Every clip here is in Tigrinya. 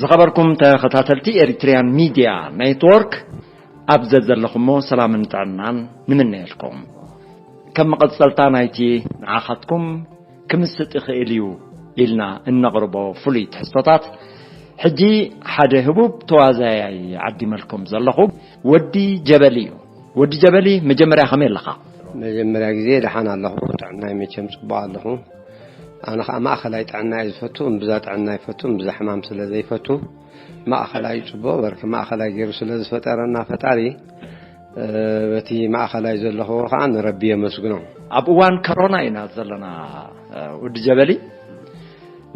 ዝኸበርኩም ተኸታተልቲ ኤሪትሪያን ሚድያ ኔትወርክ፣ ኣብ ዘዘለኹሞ ሰላምን ጥዕናን ንምነየልኩም። ከም መቐጸልታ ናይቲ ንዓኻትኩም ክምስጥ ይኽእል እዩ ኢልና እነቕርቦ ፍሉይ ትሕዝቶታት፣ ሕጂ ሓደ ህቡብ ተዋዛያይ ዓዲመልኩም ዘለኹ ወዲ ጀበሊ እዩ። ወዲ ጀበሊ፣ መጀመርያ ከመይ ኣለኻ? መጀመርያ ግዜ ደሓን ኣለኹ፣ ጥዕናይ መቸም ጽቡቕ ኣለኹ። ኣነ ኸኣ ማእኸላይ ጥዕና እየ ዝፈቱ፣ እምብዛ ጥዕና ይፈቱ፣ እምብዛ ሕማም ስለ ዘይፈቱ፣ ማእኸላይ ጽቡቕ በርኪ ማእኸላይ ገይሩ ስለ ዝፈጠረና ፈጣሪ፣ እ፣ በቲ ማእኸላይ ዘለኹዎ ኸኣ ንረቢ የመስግኖ። ኣብ እዋን ኮሮና ኢና ዘለና፣ እ፣ ወዲ ጀበሊ።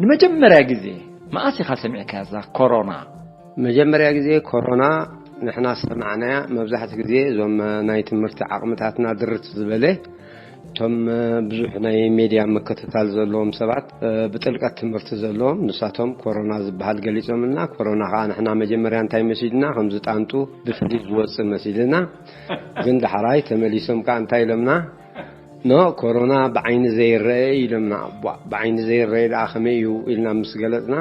ንመጀመርያ ግዜ መኣስ ኢኻ ሰሚዕካያ እዛ ኮሮና? መጀመርያ ግዜ ኮሮና ንሕና ዝሰማዕናያ፣ መብዛሕትኡ ግዜ እዞም ናይ ትምህርቲ ዓቕምታትና ድርት ዝበለ፣ እቶም ብዙሕ ናይ ሜድያ ምክትታል ዘለዎም ሰባት፣ ብጥልቀት ትምህርቲ ዘለዎም፣ ንሳቶም ኮሮና ዝበሃል ገሊጾምልና። ኮሮና ከኣ ንሕና መጀመርያ እንታይ መሲልና፣ ከምዚ ጣንጡ ብፍሊት ዝወጽእ መሲልና። ግን ዳሕራይ ተመሊሶም ከኣ እንታይ ኢሎምና? ኖ፣ ኮሮና ብዓይኒ ዘይረአ ኢሎምና። ቧ፣ ብዓይኒ ዘይረአ ደኣ ከመይ እዩ ኢልና ምስ ገለጽና፣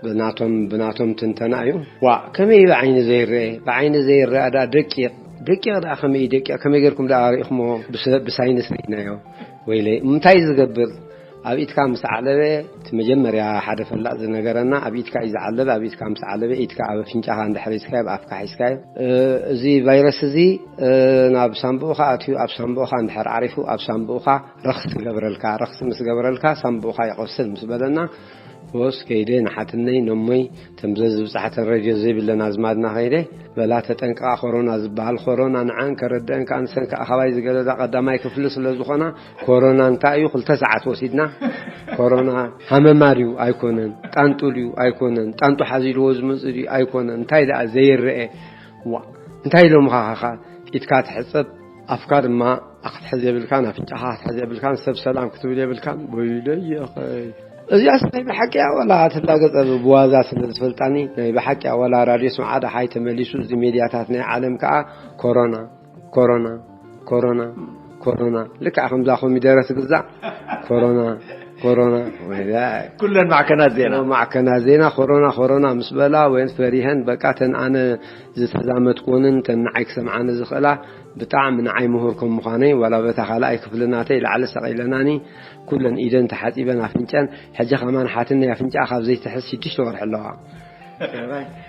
ብናቶም፣ ብናቶም ትንተና እዩ። ዋ፣ ከመይ እዩ ብዓይኒ ዘይረአ? ብዓይኒ ዘይረአ ደኣ ደቂቕ፣ ደቂቕ ደኣ ከመይ እዩ ደቂቕ? ከመይ ጌርኩም ደኣ ርኢኹሞ? ብሰ-፣ ብሳይንስ ርኢናዮ። ወይለይ፣ እንታይ እዩ ዝገብር? ኣብ ኢድካ ምስ ዓለበ፣ እቲ መጀመርያ ሓደ ፈላጥ ዝነገረና፣ ኣብ ኢድካ እዩ ዝዓለብ፣ ኣብ ኢድካ ምስ ዓለበ፣ ኢድካ ኣብ ኣፍንጫኻ እንድሕር ሒዝካዮ፣ ኣብ ኣፍካ ሒዝካዮ፣ እ፣ እዚ ቫይረስ እዚ፣ እ፣ ናብ ሳንቡእኻ ኣትዩ፣ ኣብ ሳንቡእኻ እንድሕር ዓሪፉ፣ ኣብ ሳንቡእኻ ረኽሲ ይገብረልካ። ረኽሲ ምስ ገበረልካ፣ ሳንቡእኻ ይቐስል ምስ በለና፣ ወስ ከይደ ንሓትነይ ነሞይ፣ ተምዘ ዝብጻሕተን ሬድዮ ዘይብለን ኣዝማድና ከይደ፣ በላ ተጠንቀቓ፣ ኮሮና ዝበሃል ኮሮና ንዓን ከረድአን ከኣ ንሰን ከኣ ካባይ ዝገደዳ ቀዳማይ ክፍሊ ስለ ዝኾና፣ ኮሮና እንታይ እዩ? ክልተ ሰዓት ወሲድና። ኮሮና ሃመማ ድዩ? ኣይኮነን። ጣንጡ ድዩ? ኣይኮነን። ጣንጡ ሓዚ ኢልዎ ዝመጽእ ድዩ? ኣይኮነን። እንታይ ደኣ ዘይረአ? ዋ፣ እንታይ ኢሎምኻ ኸ? ኢድካ ትሕጸብ፣ ኣፍካ ድማ ክትሕዝ የብልካን፣ ኣፍንጫኻ ክትሕዝ የብልካን፣ ሰብ ሰላም ክትብል የብልካን። ወይለይ የኸይ። እዚኣስ ናይ ብሓቂ እያ ወላ ትላገጸ ብዋዛ ስለ ዝፈልጣኒ፣ ናይ ብሓቂ እያ ወላ ራድዮ ስምዓ ደሓይ ተመሊሱ፣ እዚ ሜድያታት ናይ ዓለም ከኣ ኮሮና፣ ኮሮና፣ ኮሮና፣ ኮሮና። ልክዕ ከምዛ ኮሚደረ ትግዛእ፣ ኮሮና፣ ኮሮና። ወይለይ። ኩለን ማዕከናት ዜና። ማዕከናት ዜና ኮሮና፣ ኮሮና ምስ በላ፣ ወይን ፈሪሀን፣ በቃ፣ ተን ኣነ ዝተዛመድኩወንን ተን ንዓይ ክሰምዓኒ ዝኽእላ ብጣዕሚ ንዓይ ምሁር ከም ምዃነይ፣ ዋላ በታ ካልኣይ ክፍሊ ናተይ ላዕሊ ሰቒለናኒ፣ ኩለን ኢደን ተሓጺበን ኣፍንጨን፣ ሕጂ ከማን ሓትነይ ኣፍንጫ ካብ ዘይትሕዝ ሽዱሽተ ወርሒ ኣለዋ።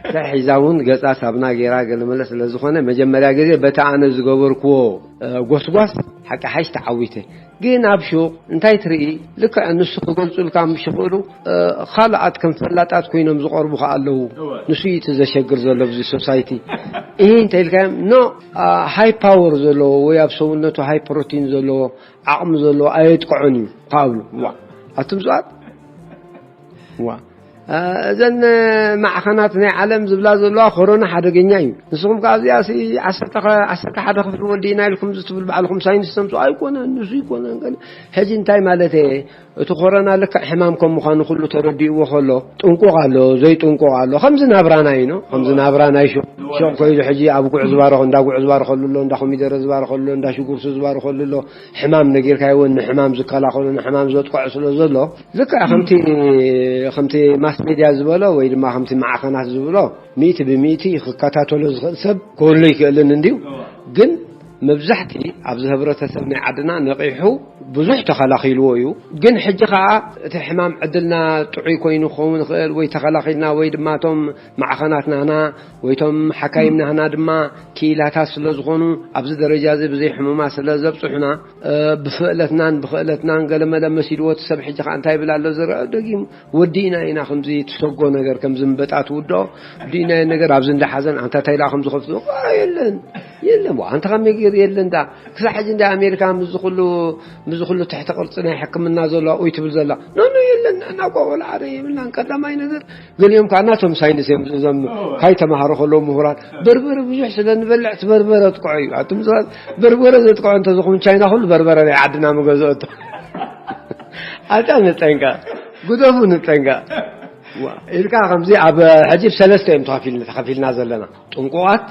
እንታይ ሒዛ እውን ገጻ ሳብና ገይራ ገለመለ ስለ ዝኾነ፣ መጀመርያ ግዜ በቲ ኣነ ዝገበርክዎ፣ እ፣ ጎስጓስ ሓቂ ሓይሽ ተዓዊተ። ግን ኣብ ሹቕ እንታይ ትርኢ? ልክዕ ንሱ ክገልጹልካ ምስ ይኽእሉ፣ እ፣ ካልኣት ከም ፈላጣት ኮይኖም ዝቐርቡ ከኣ ኣለዉ። እወ። ንሱ እዩ እቲ ዘሸግር ዘሎ ኣብዚ ሶሳይቲ። ይሄ እንተ ኢልካዮም፣ ኖ፣ አ፣ ሃይ ፓወር ዘለዎ ወይ ኣብ ሰውነቱ ሃይ ፕሮቲን ዘለዎ ዓቕሚ ዘለዎ ኣየጥቅዖን እዩ ከኣ ብሉ። ዋ፣ ኣቱም ስባት፣ ዋ። እ፣ እዘን ማዕኸናት ናይ ዓለም ዝብላ ዘለዋ ኮሮና ሓደገኛ እዩ። ንስኹም ከኣ እዚኣ ሲ ዓሰርተ ከ-፣ ዓሰርተ ሓደ ክፍሊ ወዲእና ኢልኩም እዚ ትብል ባዕልኹም ሳይንስ ተምጽኡ ኣይኮነን፣ ንሱ ኣይኮነን። ግን ሕጂ እንታይ ማለት እየ? እቲ ኮሮና ልክዕ ሕማም ከም ምዃኑ ኩሉ ተረዲእዎ ከሎ፣ ጥንቁቕ ኣሎ፣ ዘይጥንቁቕ ኣሎ። ከምዚ ናብራና እዩ፣ ኖ? ከምዚ ናብራ ናይ ሹቕ፣ ሹቕ ኮይኑ ሕጂ ኣብ ጉዕ ዝባረኸ፣ እንዳ ጉዕ ዝባረኸሉ ኣሎ፣ እንዳ ኮሚደረ ዝባረኸሉ ኣሎ፣ እንዳ ሽጉርቲ ዝባረኸሉ ኣሎ። ሕማም ነጊርካዮ እውን ንሕማም ዝከላኸሉ፣ ንሕማም ዘጥቅዑ ስለ ዘሎ፣ ልክዕ ከምቲ፣ ከምቲ ማስ ሜድያ ዝበሎ ወይ ድማ ከምቲ ማዕኸናት ዝብሎ፣ ሚእቲ ብሚእቲ ክከታተሎ ዝኽእል ሰብ ክህሉ ይክእልን እንድዩ። ግን መብዛሕቲ ኣብዚ ህብረተሰብ ናይ ዓድና ነቒሑ ብዙሕ ተኸላኺልዎ እዩ። ግን ሕጂ ኸኣ እቲ ሕማም ዕድልና ጥዑይ ኮይኑ ክኸውን ይኽእል፣ ወይ ተኸላኺልና፣ ወይ ድማ እቶም ማዕኸናት ናህና፣ ወይ እቶም ሓካይም ናህና ድማ ክኢላታት ስለ ዝኾኑ፣ ኣብዚ ደረጃ እዚ ብዘይ ሕሙማት ስለ ዘብጽሑና፣ እ፣ ብፍእለትናን ብኽእለትናን ገለመለ መሲልዎ እቲ ሰብ ሕጂ ኸኣ እንታይ ይብል ኣሎ ዝረአ ደጊም ወዲእና ኢና፣ ከምዚ ትሰጎ ነገር፣ ከምዚ እምበጣ ትውድኦ፣ ወዲእናዮ ነገር፣ ኣብዚ እንዳ ሓዘን፣ ኣንታ እንታይ ደኣ ከምዚ ከፍቱ፣ ዋ፣ የለን፣ የለን፣ ዋ፣ ኣንታ ከመይ ገይሩ የለን፣ ዳ፣ ክሳዕ ሕጂ እንዳ ኣሜሪካ፣ ምስዚ ኩሉ፣ ምስዚ ኩሉ ትሕቲ ቅርጺ ናይ ሕክምና ዘሎ፣ ኡይ ትብል ዘላ፣ ኖ፣ ኖ፣ የለን፣ ንሕና እኮ ቆልዓ ዶ የብልናን፣ ቀዳማይ ነገር፣ ገሊኦም ከኣ ናቶም ሳይንስ እዮም፣ እዞም ካይ ተማሃሩ ከለዉ ምሁራት፣ በርበረ ብዙሕ ስለ ንበልዕ፣ እቲ በርበረ የጥቅዖ እዩ፣ ኣቱም ሰባት፣ በርበረ ዘጥቅዖ እንተዝኹም፣ ቻይና ኩሉ በርበረ ናይ ዓድና ምገዝኦቶ። ኣታ ንጠንቀቕ፣ ግደፉ ንጠንቀቕ። ዋ፣ ኢልካ ከምዚ ኣብ ሕጂ ብሰለስተ እዮም ተኸፊልና፣ ተኸፊልና ዘለና። ጥንቁቓት፣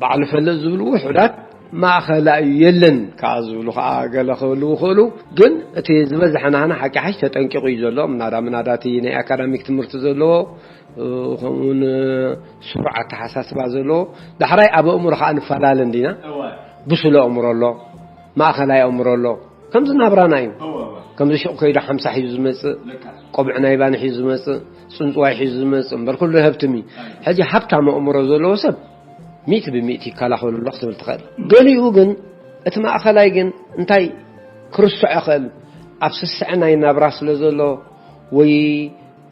ባዕሉ ፈለጥ ዝብሉ ውሑዳት፣ ማእኸላይ የለን ከኣ ዝብሉ ከኣ ገለ ክህልዉ ይኽእሉ። ግን እቲ ዝበዝሐ ናህና ሓቂ ሓሽ ተጠንቂቑ እዩ ዘሎ። ምናዳ ምናዳ እቲ ናይ ኣካዳሚክ ትምህርቲ ዘለዎ ከምኡውን ስሩዕ ኣተሓሳስባ ዘለዎ። ዳሕራይ ኣብ ኣእምሮ ከዓ ንፈላለ እንዲና። ብሱል ኣእምሮ ኣሎ፣ ማእኸላይ ኣእምሮ ኣሎ። ከምዚ ናብራና እዩ። ከምዚ ሽቕ ከይዱ ሓምሳ ሒዙ ዝመጽእ፣ ቆብዕ ናይ ባኒ ሒዙ ዝመጽእ፣ ጽንጽዋይ ሒዙ ዝመጽእ እምበር ኩሉ ሃብትም እዩ። ሕጂ ሃብታም ኣእምሮ ዘለዎ ሰብ ሚእቲ ብሚእቲ ይከላኸሉ ኣሎ ክትብል ትኽእል። ገሊኡ ግን፣ እቲ ማእኸላይ ግን እንታይ ክርስዖ ይኽእል? ኣብ ስስዐ ናይ ናብራ ስለ ዘሎ ወይ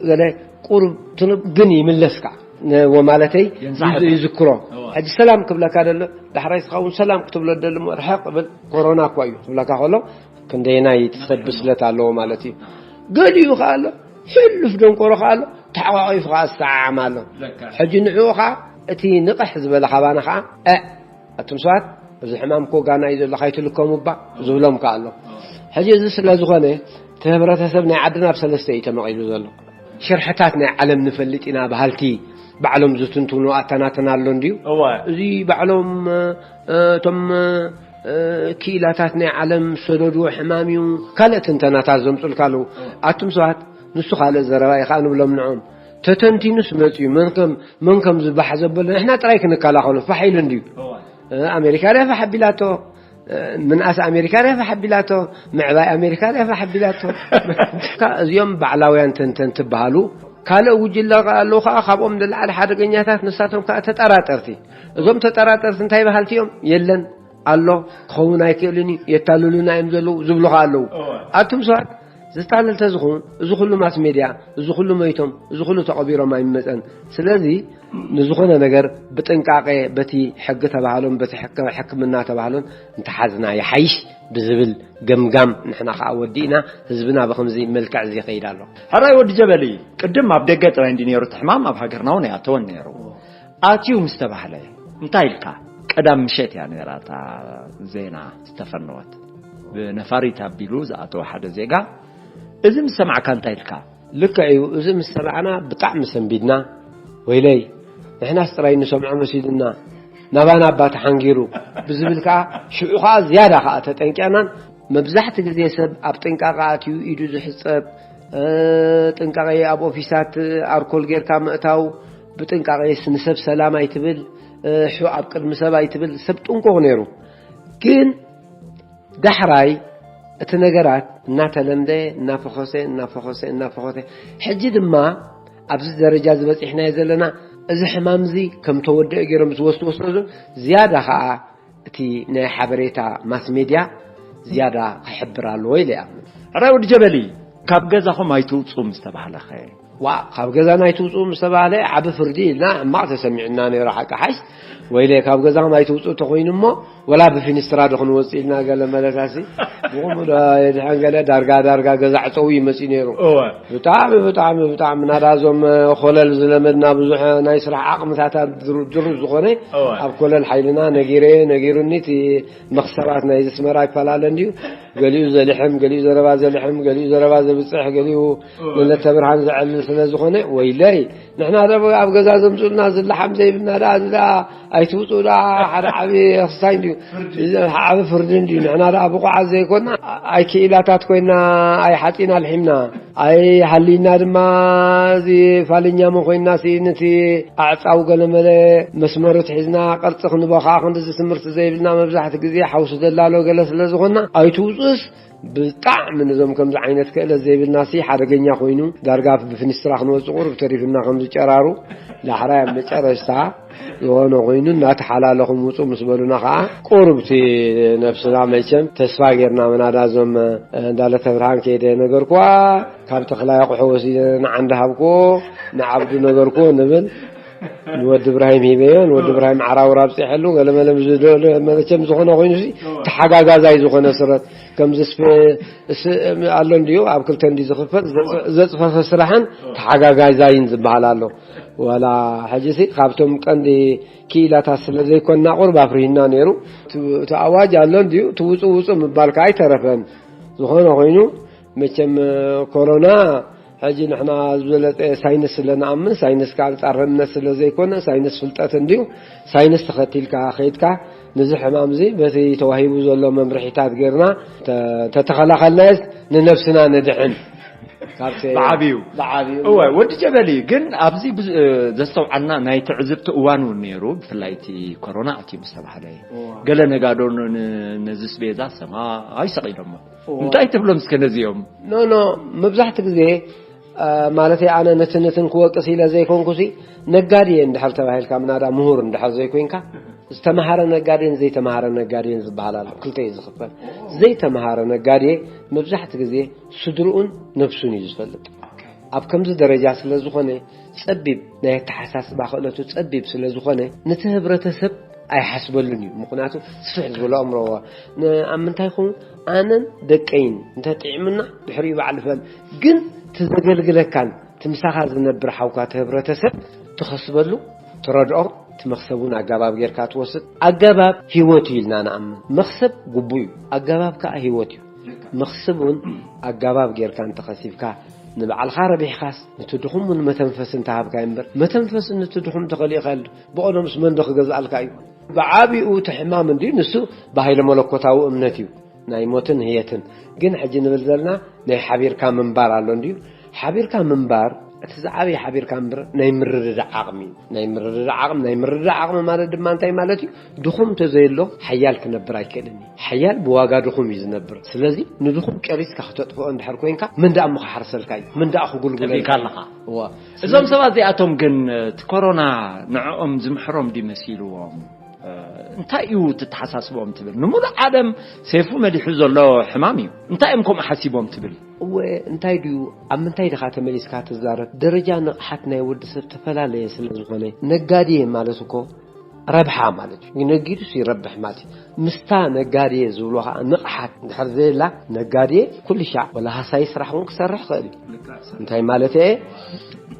ገለ ቁሩብ ትንብ ግን ይምለስካ። ነ-፣ ወማለተይ የንሳሕብ። ይዝ-፣ ይዝክሮ። እዋ። ሕጂ ሰላም ክብለካ ደሎ፣ ዳሕራይ ስኻ እውን ሰላም ክትብሎ ደሊ እሞ ርሕቕ ብል፣ ኮሮና እኳ እዩ ክብለካ ከሎ፣ ክንደየናይ እቲ ሰብ ብስለት ኣለዎ ማለት እዩ። ገሊኡ ከኣ ኣሎ፣ ሕሉፍ ደንቆሮ ከኣ ኣሎ፣ ተሓቋቒፉ ከኣ ዝሰዓዓም ኣሎ። ለካ። ሕጂ ንዕኡ ከኣ እቲ ንቕሕ ዝበለ ካባና ከኣ፣ እ፣ ኣቱም ሰባት፣ እዚ ሕማም እኮ ጋና እዩ ዘሎ፣ ካይትልከሙ እባ ዝብሎም ከኣ ኣሎ። ሕጂ እዚ ስለ ዝኾነ፣ እቲ ህብረተሰብ ናይ ዓድና ኣብ ሰለስተ እዩ ተመቒሉ ዘሎ። ሽርሕታት ናይ ዓለም ንፈልጥ ኢና በሃልቲ ባዕሎም ዝትንትኑ ኣተናትና ኣሎ እንድዩ። እዋ። እዚ ባዕሎም፣ እ፣ እቶም፣ እ፣ ክኢላታት ናይ ዓለም ሰደድዎ ሕማም እዩ፣ ካልእ ትንተናታት ዘምጹልካ ኣለዉ። እዋ። ኣቱም ሰባት፣ ንሱ ካልእ ዘረባ እዩ ከኣ ንብሎም ንዕኦም። ተተንቲኑስ መጽዩ፣ መን ከም፣ መን ከም ዝባሕ ዘበሎ ንሕና ጥራይ ክንከላኸሎ ፋሕ ኢሉ እንድዩ። እዋ። እ፣ ኣሜሪካ ሪያ ፋሕ ኣቢላቶ፣ እ፣ ምንኣስ ኣሜሪካ ሪያ ፋሕ ኣቢላቶ፣ ምዕባይ ኣሜሪካ ሪያ ፋሕ ኣቢላቶ። እዚኦም ባዕላውያን ተንተንቲ በሃሉ። ካልእ ጉጅለ ከ ኣለዉ ከኣ ካብኦም ንላዕሊ ሓደገኛታት፣ ንሳቶም ከኣ ተጠራጠርቲ። እዞም ተጠራጠርቲ እንታይ በሃልቲ እዮም? የለን፣ ኣሎ፣ ክኸውን ኣይክእልን እዩ፣ የታልሉና እዮም ዘለዉ ዝብሉ ከኣ ኣለዉ። እዋ። ኣቱም ሰባት፣ ዝታለል ተዝኹን፣ እዚ ኩሉ ማስ ሜድያ፣ እዚ ኩሉ መይቶም፣ እዚ ኩሉ ተቐቢሮም ኣይመጸን። ስለዚ፣ ንዝኾነ ነገር ብጥንቃቄ፣ በቲ ሕጊ ተባህሎን፣ በቲ ሕከ-፣ ሕክምና ተባህሎን እንተሓዝና ይሓይሽ ብዝብል ገምጋም፣ ንሕና ከኣ ወዲእና፣ ህዝብና ብኸምዚ መልክዕ እዚ ይኸይድ ኣሎ። ሕራይ ወዲ ጀበሊ፣ ቅድም ኣብ ደገ ጥራይ እንዲ ነይሩ እቲ ሕማም፣ ኣብ ሃገርና እውን ኣይኣተወን ነይሩ። ኣትዩ ምስ ተባህለ፣ እንታይ ኢልካ? ቀዳም ምሸት እያ ነይራ እታ ዜና ዝተፈነወት። ብነፋሪት ኣቢሉ ዝኣተወ ሓደ ዜጋ፣ እዚ ምስ ሰማዕካ እንታይ ኢልካ? ልክዕ እዩ። እዚ ምስ ሰማዕና ብጣዕሚ ሰንቢድና። ወይለይ፣ ንሕናስ ጥራይ ንሰምዖ መሲሉና፣ ናባና እባ ተሓንጊሩ ብዝብል ከኣ፣ ሽዑ ከኣ ዝያዳ ከኣ ተጠንቂቕናን። መብዛሕቲ ግዜ ሰብ ኣብ ጥንቃቐ ኣትዩ ኢዱ ዝሕጸብ፣ እ፣ ጥንቃቐ ኣብ ኦፊሳት ኣርኮል ጌርካ ምእታው፣ ብጥንቃቐ ንሰብ ሰላም ኣይትብል፣ እ፣ ሑ ኣብ ቅድሚ ሰብ ኣይትብል፣ ሰብ ጥንቁቕ ነይሩ። ግን ዳሕራይ እቲ ነገራት እናተለምደ፣ እናፈኾሰ፣ እናፈኾሰ፣ እናፈኾሰ፣ ሕጂ ድማ ኣብዚ ደረጃ ዝበጺሕናዮ ዘለና፣ እዚ ሕማም እዚ ከም ተወደአ ገይሮም ዝወስዱ ወስዶ፣ ዝያዳ ኸኣ እቲ ናይ ሓበሬታ ማስ ሜድያ ዝያዳ ክሕብር ኣለዎ ኢለ እኣምን። ሕራይ ወዲ ጀበሊ፣ ካብ ገዛኹም ኣይትውጹ ምስ ተባህለኸ? ዋ፣ ካብ ገዛና ኣይትውጽኡ ምስ ተባህለ ዓቢ ፍርዲ ኢልና ሕማቕ ተሰሚዑና ነይሩ። ሓቂ ሓይሽ፣ ወይለ፣ ካብ ገዛኹም ኣይትውጽኡ ተኾይኑ እሞ፣ ወላ ብፊኒስትራ ዶ ክንወጽእ ኢልና ገለ መለሳሲ፣ ብቑሙ ዶ የድሕን ገለ ዳርጋ ዳርጋ ገዛ ዕጸዊ ይመጽእ ነይሩ። እወ። ብጣዕሚ፣ ብጣዕሚ፣ ብጣዕሚ ናዳ እዞም ኮለል ዝለመድና ብዙሕ ናይ ስራሕ ዓቕምታታት ድሩ-፣ ድሩት ዝኾነ እወ። ኣብ ኮለል ሓይልና ነጊረ፣ ነጊሩኒ እቲ መኽሰባት ናይ ዝስመራ ይፈላለ እንድዩ። ገሊኡ ዘልሕም፣ ገሊኡ ዘረባ ዘልሕም፣ ገሊኡ ዘረባ ዘብጽሕ፣ ገሊኡ እወ። ንለተ ብርሃን ዘዕልል ስለ ዝኾነ፣ ወይለይ፣ ንሕና ደ ኣብ ገዛ ዘምጽኡልና ዝለሓም ዘይብልና ደኣ፣ እዚ ደኣ ኣይትውጽኡ ደኣ ሓደ ዓቢ ክስታይ እንድዩ። ፍርዲ። እዚ ዓቢ ፍርዲ እንድዩ። ንሕና ደኣ ብቑዓት ዘይኮና፣ ኣይክኢላታት ኮይና፣ ኣይሓጺና ኣልሒምና፣ ኣይሃሊና ድማ እዚ ፋልኛሞ ኮይና ሲ ነቲ ኣዕጻው ገለመለ መስመሩ ትሒዝና ቅርጺ ክንቦ ከኣ ክንዲ እዚ ትምህርቲ ዘይብልና መብዛሕቲ ግዜ ሓውሲ ደላሎ ገለ ስለ ዝኾና ኣይትውጹስ ብጣዕሚ ነዞም ከምዚ ዓይነት ክእለት ዘይብልና ሲ ሓደገኛ ኮይኑ ዳርጋ ብፍኒስትራ ክንወጽእ ቁሩብ ተሪፍና ከምዚ ጨራሩ ዳሕራይ ኣብ መጨረሽታ ዝኾነ ኮይኑ እናተሓላለኹም ውጹ ምስ በሉና ከኣ ቁሩብ እቲ ነብስና መቸም ተስፋ ጌርና ምናዳ እዞም እንዳለተ ብርሃን ከይደ ነገርኩዋ ካብ ተኽላይ ኣቑሑ ወሲደ ንዓንዲ ሃብኩዎ ንዓብዱ ነገርኩዎ ንብል ንወዲ እብራሂም ሂበዮ ንወዲ እብራሂም ዓራውር ኣብጺሐሉ ገለመለ መቸም ዝኾነ ኮይኑ ሲ ተሓጋጋዛይ ዝኾነ ስረት ከምዚ ስፔ- ስ- ኣሎ እንድዩ ኣብ ክልተ እንዲ ዝኽፈል ዘጽ- ዘጽፈፈ ስራሕን ተሓጋጋዛይን ዝበሃል ኣሎ ዋላ ሕጂ ሲ ካብቶም ቀንዲ ክኢላታት ስለ ዘይኮንና ቁሩብ ኣፍሪህና ነይሩ እቲ እቲ ኣዋጅ ኣሎ እንድዩ እቲ ውጹእ ውጹእ ምባል ከዓ ኣይተረፈን ዝኾነ ኮይኑ መቸም ኮሮና ሕጂ ንሕና ዝበለጸ ሳይንስ ስለ ንኣምን ሳይንስ ከዓ ኣንጻር እምነት ስለ ዘይኮነ ሳይንስ ፍልጠት እንድዩ ሳይንስ ተኸቲልካ ከይድካ ነዚ ሕማም እዚ በቲ ተዋሂቡ ዘሎ መምርሒታት ጌርና ተ- ተተኸላኸልናየስ ንነብስና ንድሕን ካብቲ ብዓብዩ። ብዓብዩ። እወ፣ ወዲ ጀበሊ ግን ኣብዚ ብዝ-፣ እ፣ ዘስተውዓልና ናይ ትዕዝብቲ እዋን እውን ነይሩ፣ ብፍላይ እቲ ኮሮና ኣትዩ ምስ ተባህለ። እወ። ገለ ነጋዶ ን-፣ ን-፣ ነዚ ስቤዛ ሰማ ኣይሰቒሎሞ። እወ። እንታይ ትብሎም እስከ ነዚኦም? ኖ፣ ኖ፣ መብዛሕቲ ግዜ፣ እ፣ ማለተይ ኣነ ነቲ ነትን ክወቅስ ኢለ ዘይኮንኩሲ፣ ነጋዴ እንድሕር ተባሂልካ ምናዳ ምሁር እንድሕር ዘይኮይንካ፣ ዝተምሃረ ነጋዴን ዘይተምሃረ ነጋዴን ዝበሃል ኣሎ። ክልተ እዩ ዝኽፈል። ዘይተምሃረ ነጋዴ መብዛሕቲ ግዜ ስድርኡን ነብሱን እዩ ዝፈልጥ። ኣብ ከምዚ ደረጃ ስለ ዝኾነ፣ ጸቢብ ናይ ኣተሓሳስባ ክእለቱ ጸቢብ ስለ ዝኾነ፣ ነቲ ህብረተሰብ ኣይሓስበሉን እዩ። ምኽንያቱ ስፍሕ ዝበለ ኣእምሮ፣ ን-፣ ኣብ ምንታይ ይኸውን? ኣነን ደቀይን እንተ ጥዕምና ድሕሪኡ ባዕሉ ፈል። ግን እቲ ዘገልግለካን እቲ ምሳኻ ዝነብር ሓውካ እቲ ህብረተሰብ ትኸስበሉ፣ ትረድኦ፣ እቲ መኽሰብ እውን ኣገባብ ጌርካ ትወስድ። ኣገባብ ህይወት እዩ ኢልና ንኣምን። መኽሰብ ግቡእ እዩ፣ ኣገባብ ከኣ ህይወት እዩ። መኽስብ እውን ኣገባብ ጌርካ እንተኸሲብካ፣ ንባዕልኻ ረቢሕካስ፣ ነቲ ድኹም እውን መተንፈሲ እንተሃብካ እምበር፣ መተንፈሲ ነቲ ድኹም ተኸሊእካ ኢሉ ብቐደምስ መን ዶ ክገዝኣልካ እዩ? ብዓቢኡ እቲ ሕማም እንዲ ንሱ ብሃይለ መለኮታዊ እምነት እዩ፣ ናይ ሞትን ህየትን። ግን ሕጂ ንብል ዘለና ናይ ሓቢርካ ምንባር ኣሎ እንድዩ። ሓቢርካ ምንባር፣ እቲ ዝዓበየ ሓቢርካ ምንባር ናይ ምርድዳእ ዓቕሚ እዩ። ናይ ምርድዳእ ዓቕሚ፣ ናይ ምርድዳእ ዓቕሚ ማለት ድማ እንታይ ማለት እዩ? ድኹም እንተዘየሎ ሓያል ክነብር ኣይክእልን እዩ። ሓያል ብዋጋ ድኹም እዩ ዝነብር። ስለዚ ንድኹም ጨሪስካ ክተጥፍኦ እንድሕር ኮይንካ፣ መን ደኣ እሞ ክሓርሰልካ እዩ? መን ደኣ ክጉልጉለልካ? ጸቢእካ ኣለኻ። እዋ። እዞም ሰባት እዚኣቶም ግን እቲ ኮሮና ንዕኦም ዝምሕሮም ድዩ መሲልዎም? እ፣ እንታይ እዩ ትተሓሳስቦም ትብል? ንምሉእ ዓለም ሴፉ መሊሑ ዘሎ ሕማም እዩ። እንታይ እዮም ከምኡ ሓሲቦም ትብል? እወ፣ እንታይ ድዩ? ኣብ ምንታይ ዲኻ ተመሊስካ ትዛረብ? ደረጃ ንቕሓት ናይ ወዲ ሰብ ተፈላለየ ስለ ዝኾነ፣ ነጋዴ ማለት እኮ ረብሓ ማለት እዩ። ነጊዱስ ይረብሕ ማለት እዩ። ምስታ ነጋዴ ዝብሎ ኸዓ ንቕሓት እንድሕር ዘየላ፣ ነጋዴ ኩሉ ሻዕ ወላ ሃሳይ ስራሕ እውን ክሰርሕ ይኽእል እዩ። እንታይ ማለት እየ?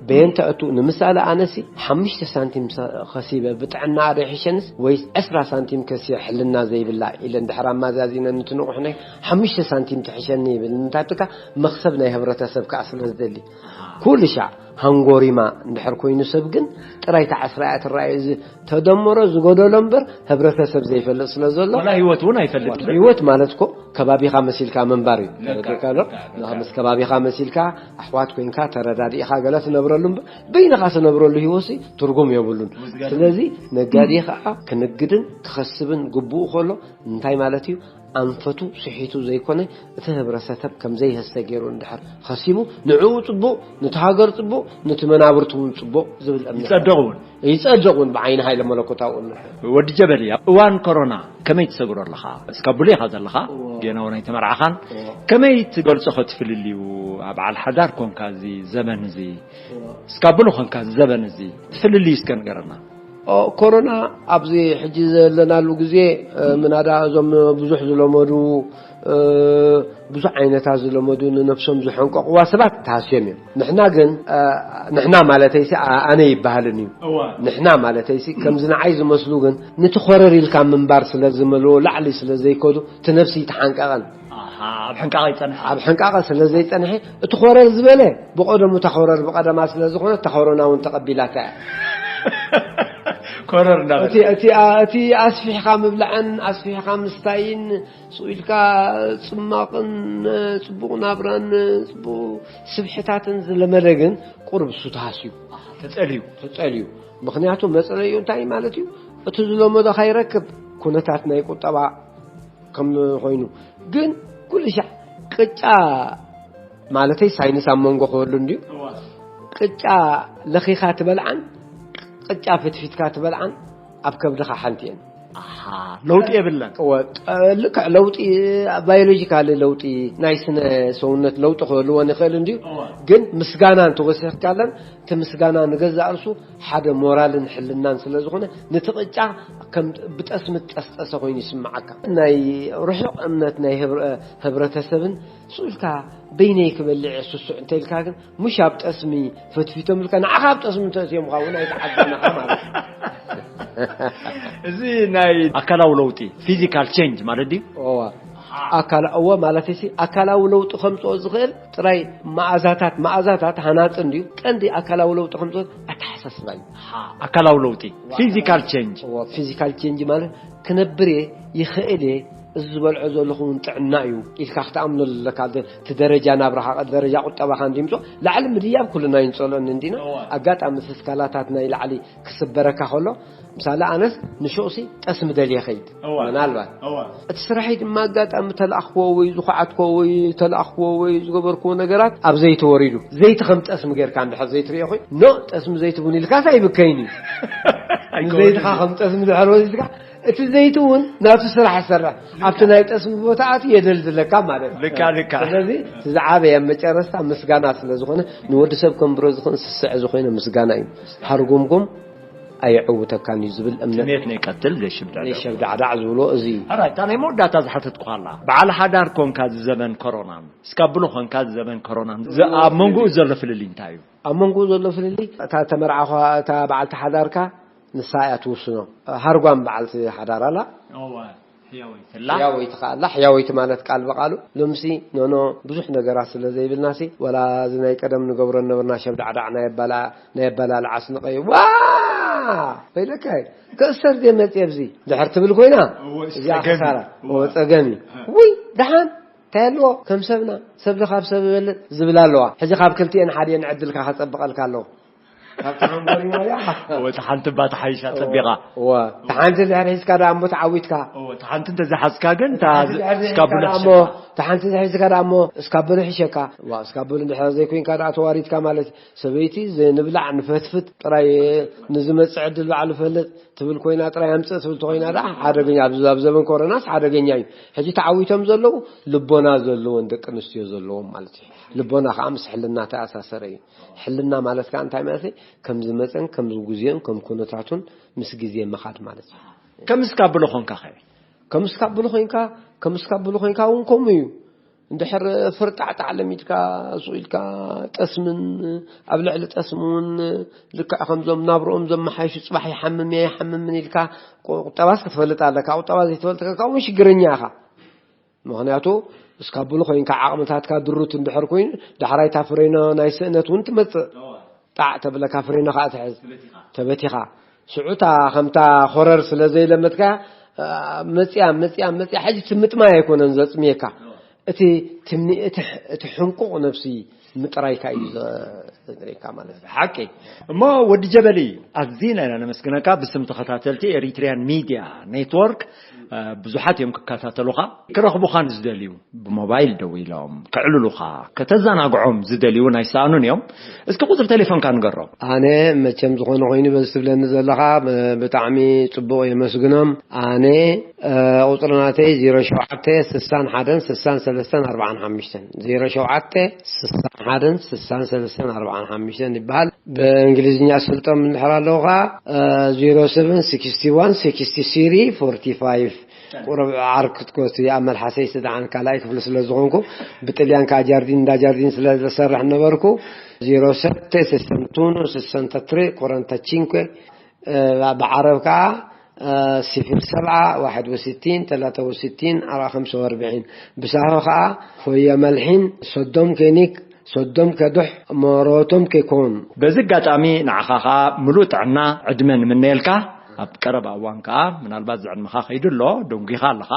በየንተ እቱ ንምሳሌ ኣነሲ ሓሙሽተ ሳንቲም ሰ-፣ ከሲበ ብጥዕና ዶ ይሕሸንስ ወይስ ዕስራ ሳንቲም ከሲበ ሕልና ዘይብላ ኢለ እንድሕር ኣማዛዚነ ንትንቑሕ ናይ ሓሙሽተ ሳንቲም ትሕሸኒ ይብል። እንታይ ብትካ መኽሰብ ናይ ህብረተሰብ ከኣ ስለ ዝደሊ። ኩሉ ሻዕ ሃንጎሪማ እንድሕር ኮይኑ ሰብ ግን ጥራይ ተዓስራ እያ ትረኣየ። እዚ ተደምሮ ዝጎደሎ እምበር ህብረተሰብ ዘይፈልጥ ስለ ዘሎ። ወላ ህይወት እውን ኣይፈልጥ። ህይወት ማለት እኮ ከባቢኻ መሲልካ ምንባር እዩ። ለካ፣ ተረዲእካ ዶ? ለካ፣ ለካ። ምስ ከባቢኻ መሲልካ ኣሕዋት ኮይንካ ተረዳዲእኻ ገለ ትነብረሉ እምበር በይንኻ ትነብረሉ ህይወትሲ ትርጉም የብሉን። ውዝጋድ። ስለዚ ነጋዴ ኸዓ ክንግድን ክኸስብን ግቡኡ ከሎ እንታይ ማለት እዩ? ኣንፈቱ ስሒቱ ዘይኮነ እቲ ህብረተሰብ ከም ዘይህሰ ገይሩ እንድሕር ኸሲቡ ንዕኡ ጽቡቕ፣ ነቲ ሃገር ጽቡቕ፣ ነቲ መናብርቱ እውን ጽቡቕ ዝብል እምነት ይጸድቕ እውን። ይጸድቕ እውን ብዓይኒ ሃይለ መለኮታዊ እምነት። ወዲ ጀበሊ፣ ኣብ እዋን ኮሮና ከመይ ትሰግሮ ኣለኻ? እስካብ ብሉ ኢኻ ዘለኻ፣ እዎ። ጌና እውን ኣይተመርዓኻን። እዎ። ከመይ ትገልጾ ኸ እቲ ፍልልዩ? ኣብ በዓል ሓዳር ኮንካ እዚ ዘመን እዚ፣ እዎ። እስካብ ብሉ ኮንካ እዚ ዘመን እዚ፣ እቲ ፍልልዩ እስከ ንገረና። ኦ፣ ኮሮና ኣብዚ ሕጂ ዘለናሉ ግዜ፣ እ፣ ምናዳ እዞም ብዙሕ ዝለመዱ፣ እ፣ ብዙሕ ዓይነታት ዝለመዱ ንነብሶም ዝሐንቀቕዋ ሰባት ተሃስዮም እዮም። ንሕና ግን፣ እ፣ ንሕና ማለተይሲ ኣ-፣ ኣነ ይበሃልን እዩ። እዋ። ንሕና ማለተይሲ ከምዚ ንዓይ ዝመስሉ ግን ነቲ ኮረር ኢልካ ምንባር ስለ ዝመልዎ ላዕሊ ስለ ዘይከዱ እቲ ነብሲ ይተሓንቀቐን። ኣሃ፣ ኣብ ሕንቃቐ ይጸንሕ። ኣብ ሕንቃቐ ስለ ዘይጸንሐ እቲ ኮረር ዝበለ ብቐደሙ እታ ኮረር ብቐደማ ስለ ዝኾነ እታ ኮሮና እውን ተቐቢላታ እያ። ኮረር እንዳበለ። እቲ፣ እቲ፣ ኣ-፣ እቲ ኣስፊሕካ ምብላዕን ኣስፊሕካ ምስታይን ስቕ ኢልካ ጽማቕን ጽቡቕ ናብራን ጽቡቕ ስብሕታትን ዝለመደ ግን ቁሩብ እሱ ተሃስዩ። ተጸልዩ። ተጸልዩ። ምኽንያቱ መጽለዩ እንታይ ማለት እዩ? እቲ ዝለመዶ ካይረክብ ኩነታት ናይ ቁጠባ ከም ኮይኑ ግን ኩሉ ሻዕ ቅጫ ማለተይ ሳይንስ ኣብ መንጎ ክህሉ እንድዩ። እዋ። ቅጫ ለኺኻ ትበልዓን ቅጫ ፍትፊትካ ትበልዓን ኣብ ከብድኻ ሓንቲ እየን። ኣሃ፣ ለውጢ የብለን። እወ፣ ጠ-፣ ልክዕ ለውጢ፣ ባዮሎጂካሊ ለውጢ፣ ናይ ስነ ሰውነት ለውጢ ክህልወን ይኽእል እንድዩ። እወ። ግን ምስጋና እንተወሲኽካለን፣ እቲ ምስጋና ንገዛእ ርእሱ ሓደ ሞራልን ሕልናን ስለ ዝኾነ፣ ነቲ ቅጫ ከም ብጠስሚ ትጠስጠሰ ኮይኑ ይስምዓካ። ናይ ርሑቕ እምነት ናይ ህብረ-፣ ህብረተሰብን ስኡልካ በይነይ ክበልዕ እየ ስሱዕ እንተ ኢልካ ግን፣ ምሽ ኣብ ጠስሚ ፈትፊቶም ኢልካ፣ ንዓኻ ኣብ ጠስሚ እንተእትዮምኻ እውን ኣይተዓዘብናኻ ማለት እዩ። እዚ ናይ ኣካላዊ ለውጢ፣ ፊዚካል ቼንጅ ማለት ድዩ? እዋ። ኣካላ-፣ እወ፣ ማለት ሲ ኣካላዊ ለውጢ ከምጽኦ ዝኽእል ጥራይ መኣዛታት፣ መኣዛታት ሃናጺ እንድዩ። ቀንዲ ኣካላዊ ለውጢ ከምጽኦ ኣተሓሳስባ እዩ። ኣካላዊ ለውጢ፣ ፊዚካል ቼንጅ። እወ፣ ፊዚካል ቼንጅ ማለት ክነብር እየ፣ ይኽእል እየ፣ እዚ ዝበልዖ ዘለኹ እውን ጥዕና እዩ ኢልካ ክትኣምነሉ ኣለካ። እቲ ደረጃ ናብራኻ፣ ደረጃ ቁጠባኻ እንዲምጾ ላዕሊ ምድያብ ኩልና ይንጸሎን እንዲና። ኣጋጣሚ እቲ ስካላታት ናይ ላዕሊ ክስበረካ ከሎ፣ ምሳሌ ኣነስ ንሾቕሲ ጠስሚ ደልየ ኸይድ። ምናልባት እቲ ስራሐይ ድማ ኣጋጣሚ ተለኣኽዎ ወይ ዝኹዓትኮ ወይ ተለኣኽዎ ወይ ዝገበርክዎ ነገራት ኣብ ዘይቲ ወሪዱ፣ ዘይቲ ከም ጠስሚ ጌርካ እንድሕር ዘይትርእዮ ኹይ፣ ኖ፣ ጠስሚ ዘይቲ እውን ኢልካስ ኣይብከይን እዩ። ንዘይትኻ ከም ጠስሚ ድሕር ወዚትካ፣ እቲ ዘይቲ እውን ናቱ ስራሕ ይሰርሕ። ኣብቲ ናይ ጠስሚ ቦታ ኣትዩ የደልድለካ ማለት እዩ። ልካ፣ ልካ። ስለዚ እቲ ዝዓበየ ኣብ መጨረስታ ምስጋና ስለ ዝኾነ፣ ንወዲ ሰብ ከንብሮ ዝኽእል ስስዐ ዝኾነ ምስጋና እዩ። ሃርጉምጉም ኣየዕውተካን እዩ ዝብል እምነት። ስሜት ነይቀትል ዘይሽብዳዕ ዘይሸብዳዕዳዕ ዝብሎ እዚ እዩ። ኣራይ፣ እታ ናይ መወዳእታ ዝሓተትኩኻ ኣላ። በዓል ሓዳር ኮንካ ዝዘበን ኮሮናን፣ እስካብሎ ኮንካ ዝዘበን ኮሮናን፣ ዝ-፣ ኣብ መንጎኡ ዘሎ ፍልልይ እንታይ እዩ? ኣብ መንጎኡ ዘሎ ፍልልይ፣ እታ ተመርዓኻ፣ እታ በዓልቲ ሓዳርካ ንሳ እያ ትውስኖ። ሃርጓም በዓልቲ ሓዳር ኣላ። እዋ፣ ሕያወይቲ ኣላ። ሕያወይቲ ከኣ ኣላ። ሕያወይቲ ማለት ቃል ብቓሉ፣ ሎምሲ ኖኖ ብዙሕ ነገራት ስለ ዘይብልናሲ፣ ወላ እዚ ናይ ቀደም ንገብሮ ነበርና ሸብዳዕዳዕ ናይ ኣባላ-፣ ናይ ኣባላልዓ ስንቀይ፣ ዋ! በይለካ፣ ክእሰር ድየ መጽየ ኣብዚ? ድሕር ትብል ኮይና፣ እዎ፣ እዚኣ ጸገም እዩ። ክሳራ። እዎ፣ ጸገም እዩ። ሃ። ውይ፣ ደሓን፣ እንታይ ኣለዎ? ከም ሰብና፣ ሰብ ካብ ሰብ ይበልጽ ዝብል ኣለዋ። ሕጂ ካብ ክልቲኤን ሓዲኤን ዕድልካ ከጸብቐልካ ኣለዎ። ካብቲ ሓንጎሪና እያ። እዎ፣ እቲ ሓንቲ እባ ተሓይሻ ጸቢቓ። እዎ፣ እቲ ሓንቲ ድሕር ሒዝካ ደኣ እሞ ተዓዊትካ። እዎ፣ እቲ ሓንቲ እንተዝሓዝካ ግን፣ እታ ሓንቲ ድሕር እስካብ ዘይሒዝካ ብሎ ደኣ እሞ፣ ተሓንቲ ዘይሒዝካ ደኣ እሞ፣ እስካብ ብሎ ሒሸካ። ዋ፣ እስካብ ብሎ እንድሕር ዘይኮይንካ ደኣ ተዋሪድካ ማለት እዩ። ሰበይቲ ዘይንብላዕ ንፈትፍት ጥራይ ንዝመጽእ ዕድል ባዕሉ ፈልጥ ትብል ኮይና ጥራይ ኣምጽእ ትብል ተኮይና ደኣ ሓደገኛ፣ ኣብ፣ ኣብ ዘበን ኮሮናስ ሓደገኛ እዩ። ሕጂ ተዓዊቶም ዘለዉ ልቦና ዘለዎን ደቂ ኣንስትዮ ዘለዎም ማለት እዩ። ልቦና ከዓ ምስ ሕልና ተኣሳሰረ እዩ። ሕልና ማለት ከዓ እንታይ ማለት እዩ? ከም ዝመጸን ከም ዝጉዝዮን ከም ኩነታቱን ምስ ግዜ ምኻድ ማለት እዩ። ከም እስካብ ብሎ ኾንካ ኸ? ከም እስካብ ብሎ ኾይንካ፣ ከም እስካብ ብሎ ኾይንካ እውን ከምኡ እዩ። እንድሕር ፍርጣዕጣዕ ለሚድካ፣ ሱቕ ኢልካ ጠስምን ኣብ ልዕሊ ጠስሚ እውን ልክዕ ከምዞም ናብርኦም ዘመሓይሹ ጽባሕ ይሓምም እየ ኣይሓምምን ኢልካ ቁ-፣ ቁጠባስ ክትፈልጥ ኣለካ። ቁጠባ ዘይትፈልጥ ከካ እውን ሽግረኛ ኢኻ። ምኽንያቱ እስካብ ብሉ ኮይንካ ዓቕምታትካ ድሩት እንድሕር ኮይኑ፣ ዳሕራይ እታ ፍሬኖ ናይ ስእነት እውን ትመጽእ። እዋ። ጣዕ ተብለካ ፍሬኖ ከዓ ትሕዝ። ተበቲኻ። ተበቲኻ። ሽዑ እታ ከምታ ኾረር ስለ ዘይለመድካ፣ አ፣ መጽያ፣ መጽያ፣ መጽያ፣ ሕጂ እቲ ምጥማይ ኣይኮነን ዘጽምየካ። እዋ። እቲ ትምኒ-፣ እቲ ሕ-፣ እቲ ሕንቁቕ ነብሲ ምጥራይካ እዩ ዘ-፣ ዘጥርየካ ማለት እዩ። ሓቂ። እሞ ወዲ ጀበሊ፣ ኣዚና ኢና ነመስግነካ። ብስም ተኸታተልቲ ኤሪትሪያን ሚድያ ኔትወርክ፣ እ፣ ብዙሓት እዮም ክከታተሉኻ። ክረኽቡኻ ንዝደልዩ፣ ብሞባይል ደዊሎም፣ ከዕልሉኻ፣ ከተዘናግዖም ዝደልዩ ኣይሰኣኑን እዮም። እስኪ ቁጽሪ ቴሌፎንካ ንገሮም። ኣነ መቸም ዝኾነ ኮይኑ በዚ ትብለኒ ዘለኻ፣ ብ-፣ ብጣዕሚ ጽቡቕ የመስግኖም። ኣነ፣ እ፣ ቁጽሪ ናተይ ዜሮ ሸውዓተ ስሳን ሓደን ስሳን ሰለስተን ኣርባዓን ሓሙሽተን፣ ዜሮ ሸውዓተ ስሳን ሓደን ስሳን ሰለስተን ኣርባዓን ሓሙሽተን ይበሃል። ብእንግሊዝኛ ስልጦም እንድሕር ኣለዉ ኸዓ፣ እ፣ ዜሮ ሰቨን ሲክስቲ ዋን ሲክስቲ ስሪ ፎርቲ ፋይቭ። ቁሩብ ዓርኪ ክትኮ እቲ ኣብ መልሓሰይ ስድዓን ካልኣይ ክፍሊ ስለ ዝኾንኩ፣ ብጥልያን ከኣ ጃርዲን እንዳ ጃርዲን ስለ ዘሰርሕ ነበርኩ፣ ዜሮ ሰተ ስሰንቱኑ ስሰንተ ትሬ ኮረንታ ቺንኮ፣ እ፣ ብዓረብ ከኣ፣ እ፣ ሲፍር ሰብዓ ዋሕድ ወስቲን ተላተ ወስቲን ኣርዓ ኸምሰ ወርብዒን፣ ብሳሆ ከኣ ፎየ መልሒን ሶዶም ኬኒክ ሶዶም ከዱሕ መሮቶም ኬኮን። በዚ ኣጋጣሚ ንዓኻ ኸኣ ምሉእ ጥዕና፣ ዕድመ ንምነየልካ። ኣብ ቀረባ እዋን ከኣ ምናልባት ዝዕድመኻ ከይዱ ኣሎ፣ ደንጒኻ ኣለኻ።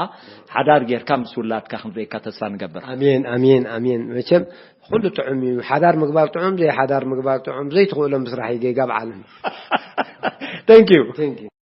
ሓዳር ጌርካ ምስ ውላድካ ክንርእየካ ተስፋ ንገብር። ኣሜን፣ ኣሜን፣ ኣሜን። መቸም ኩሉ ጥዑም እዩ። ሓዳር ምግባር ጥዑም፣ ዘይሓዳር ምግባር ጥዑም፣ ዘይትኽእሎ ምስራሕ እዩ ጌጋ ብዓለም። Thank you። Thank you።